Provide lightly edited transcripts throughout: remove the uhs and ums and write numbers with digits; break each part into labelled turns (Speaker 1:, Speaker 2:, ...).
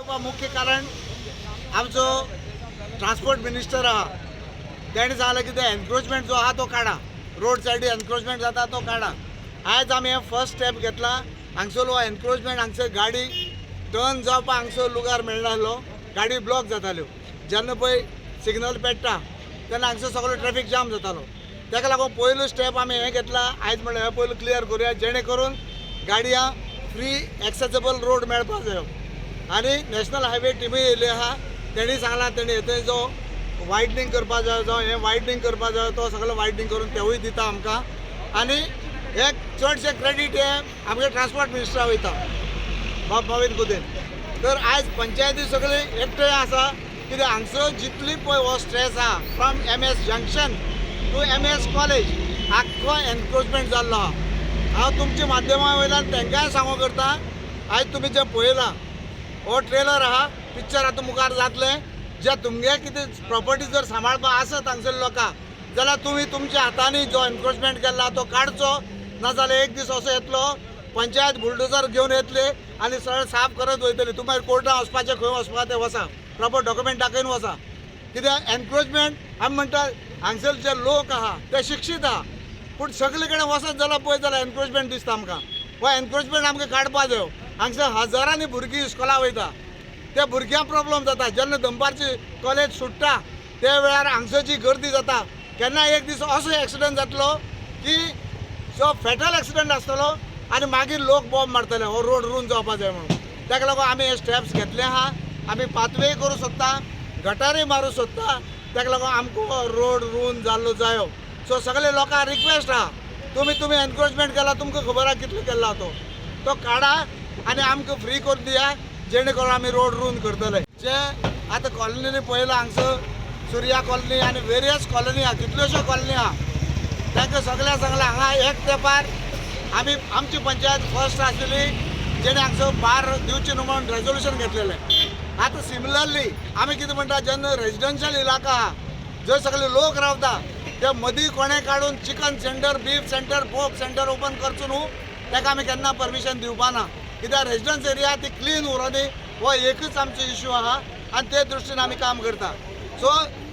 Speaker 1: मुख्य कारण आमचो ट्रान्सपोर्ट मिनिस्टर आहा, तेणें सांगलें की ते एनक्रोचमेंट जो आहा तो काडा, रोड सायडी एनक्रोचमेंट जाता तो काडा. आयज आमी हें फर्स्ट स्टेप घेतला. हांगसर हो एनक्रोचमेंट, हांगसर गाडी टर्न जावपाक हांगसर लुगार मेळनासलो, गाडी ब्लॉक जाताल्यो. जेन्ना पळय सिग्नल पेट्टा तेन्ना हांगसर सगळो ट्रॅफिक जाम जातालो. ताका लागून पयलो स्टेप आमी हें घेतला आयज, म्हणल्यार हें पयलो क्लियर करुया, जेणे करून गाडयांक फ्री एक्सेसेबल रोड मेळपाक जायो. आनी नॅशनल हायवे टिमूय येयल्ली आहा. तेणी सांगलां, तेणी थंय जो वायडनींग करपा जाय, जावं हें वायडनींग करपा जाय, तो सगळो वायडनींग करून तेवूय दिता आमकां. आनी हे चडशें क्रेडीट हें आमगे ट्रान्सपोर्ट मिनिस्टरा वयता, बाब मॉवीन गुदिन्हो. तर आयज पंचायती सगळी एकठांय आसा, कित्याक हांगसर जितली पळय हो स्ट्रेस आहा, from MS junction to MS college आख्खो एनक्रोचमेंट जाल्लो आहा. हांव तुमच्या माध्यमा वयल्यान तांकांय सांगू करता, आयज तुमी जें पळयलां हो ट्रेलर आहा, पिक्चर आतां मुखार जातलें. जे तुमगे कितें प्रॉपर्टी जर सांबाळपा आसत हांगसर लोकांक, जाल्यार तुमी तुमच्या हातांनी जो एनक्रोचमेंट केला तो काडचो, नाजाल्यार एक दीस असो येतलो, पंचायत बुलडोजर घेवन येतले आनी सगळें साफ करत वयतली. तुमी मागीर कोर्टान वचपाचें, खंय वचपा तें वचा, प्रॉपर डॉक्युमेंट दाखयन वचा. कित्याक एनक्रोचमेंट आमी म्हणटा, हांगसर जे लोक आहा ते शिक्षीत आहा, पूण सगळे कडेन वचत जाल्यार पळयत जाल्यार एनक्रोचमेंट दिसता आमकां. हो एनक्रोचमेंट आमकां काडपा जायो. हांगसर हजारांनी भुरगीं इस्कोला वयता, त्या भुरग्यांक प्रॉब्लम जाता. जेन्ना दनपारची कॉलेज सुट्टा त्या वेळार हांगसरची गर्दी जाता. केन्ना एक दीस असो एक्सिडंट जातलो की जो फेटल एक्सिडंट आसतलो आनी मागीर लोक बॉम्ब मारतले, हो रोड रुन जावपा जाय म्हणून. ताका लागून आमी हे स्टेप्स घेतले आहा. आमी पाथवे करूं सोदता, गटारय मारूं सोदता. ताका लागून आमकां हो रोड रुन जाल्लो जायो. सो सगळे लोकांक रिक्वेस्ट आहा, तुमी एनक्रोचमेंट केला, तुमकां खबर आहा कितलो केला तो, तो काडा आनी आमकां फ्री करून दिया, जेणे करून आमी रोड रुन करतले. जे आतां कॉलनीनी पळयलां, हांगसर सुर्या कॉलनी आनी वेरियस कॉलनी आहा, कितल्योश्यो कॉलनी आहा, तांकां सगळ्या सांगलां. हांगा एक तेंपार आमी आमची पंचायत फर्स्ट आशिल्ली जेणे हांगसर बार दिवची न्हू म्हणून रेजोल्युशन घेतलेलें. आतां सिमिलरली आमी कितें म्हणटा, जेन्ना रेजिडेन्शियल इलाका आहा, जंय सगळे लोक रावता, ते मदीं कोणें काडून chicken center, beef center, pork center open करचो न्हू, ताका आमी केन्ना परमिशन दिवपा ना. कित्याक रेजिडन्स एरिया ती क्लीन उरोनी, हो एकूच आमचो इश्यू आहा आनी ते दृश्टीन आमी काम करता. सो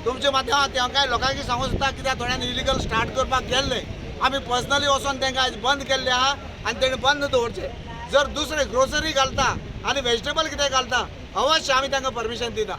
Speaker 1: तुमच्या माध्यमांत तांकां लोकांक सांगूंक सोदता, कित्याक थोड्यांनी इलिगल स्टार्ट करपाक गेल्ले, आमी पर्सनली वचोन तांकां आयज बंद केल्ले आहा आनी तेणी बंद दवरचे. जर दुसरे ग्रोसरी घालता आनी वेजिटेबल कितें घालता, अवश्य आमी तांकां परमिशन दिता.